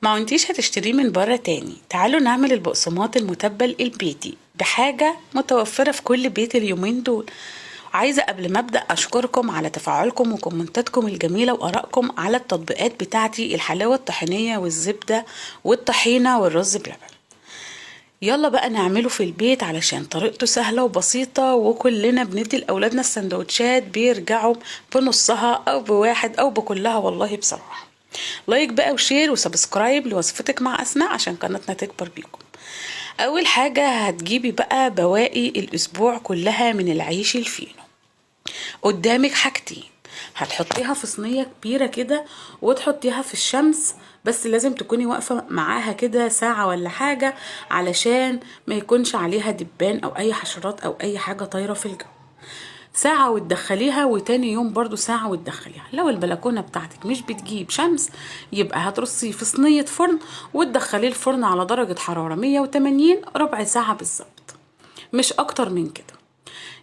ما انتيش هتشتريه من بره تاني. تعالوا نعمل البقسماط المتبل البيتي بحاجة متوفرة في كل بيت اليومين دول. عايزة قبل ما أبدأ أشكركم على تفاعلكم وكومنتاتكم الجميلة وآرائكم على التطبيقات بتاعتي، الحلاوة الطحينية والزبدة والطحينة والرز بلبن. يلا بقى نعمله في البيت علشان طريقته سهلة وبسيطة، وكلنا بندي لأولادنا السندوتشات بيرجعوا بنصها أو بواحد أو بكلها. والله بصراحة like بقى و share و subscribe لوصفتك مع أسماء عشان قناتنا تكبر بيكم. أول حاجة هتجيبي بقى بواقي الأسبوع كلها من العيش الفينو. قدامك حاجتين، هتحطيها في صينية كبيرة كده وتحطيها في الشمس، بس لازم تكوني واقفة معاها كده ساعة ولا حاجة علشان ما يكونش عليها دبان أو أي حشرات أو أي حاجة طايرة في الجو. ساعة وتدخليها، وتاني يوم برضو ساعة وتدخليها. لو البلكونة بتاعتك مش بتجيب شمس يبقى هترصيه في صينية فرن وتدخليه الفرن على درجة حرارة 180 ربع ساعة بالظبط، مش أكتر من كده.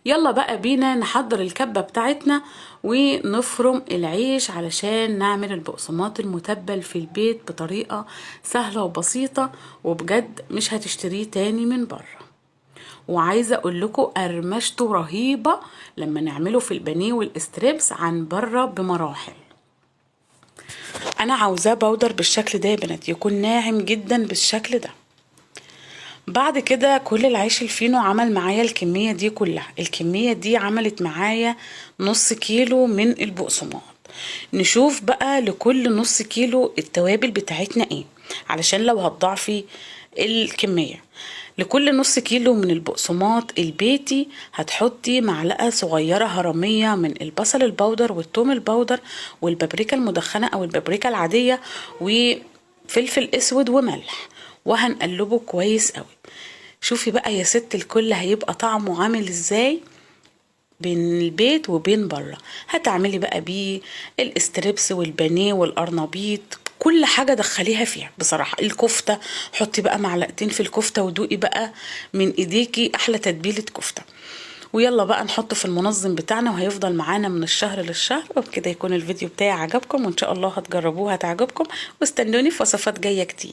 يلا بقى بينا نحضر الكبة بتاعتنا ونفرم العيش علشان نعمل البقسماط المتبل في البيت بطريقة سهلة وبسيطة، وبجد مش هتشتريه تاني من بره. وعايزة اقول لكم قرمشته رهيبة لما نعمله في البانيه وال strips عن بره بمراحل. انا عاوزاه powder بالشكل ده يا بنات، يكون ناعم جدا بالشكل ده. بعد كده كل العيش الفينو عمل معايا الكمية دي كلها، الكمية دي عملت معايا نص كيلو من البقسماط. نشوف بقى لكل نص كيلو التوابل بتاعتنا ايه علشان لو هتضاعفي الكمية. لكل نص كيلو من البقسماط البيتي هتحطي معلقة صغيرة هرمية من البصل ال powder والثوم ال powder والبابريكا المدخنة او البابريكا العادية وفلفل اسود وملح، وهنقلبه كويس قوي. شوفي بقى يا ست الكل هيبقى طعمه عامل ازاي بين البيت وبين بره. هتعملي بقى بيه ال strips والبانيه والقرنبيط، كل حاجة دخليها فيها بصراحة. الكفتة حطي بقى معلقتين في الكفتة ودوقي بقى من ايديكي احلى تتبيلة كفتة. ويلا بقى نحطه في المنظم بتاعنا، وهيفضل معانا من الشهر للشهر. وبكده يكون الفيديو بتاعي عجبكم، وان شاء الله هتجربوه هتعجبكم، واستنوني في وصفات جاية كتير.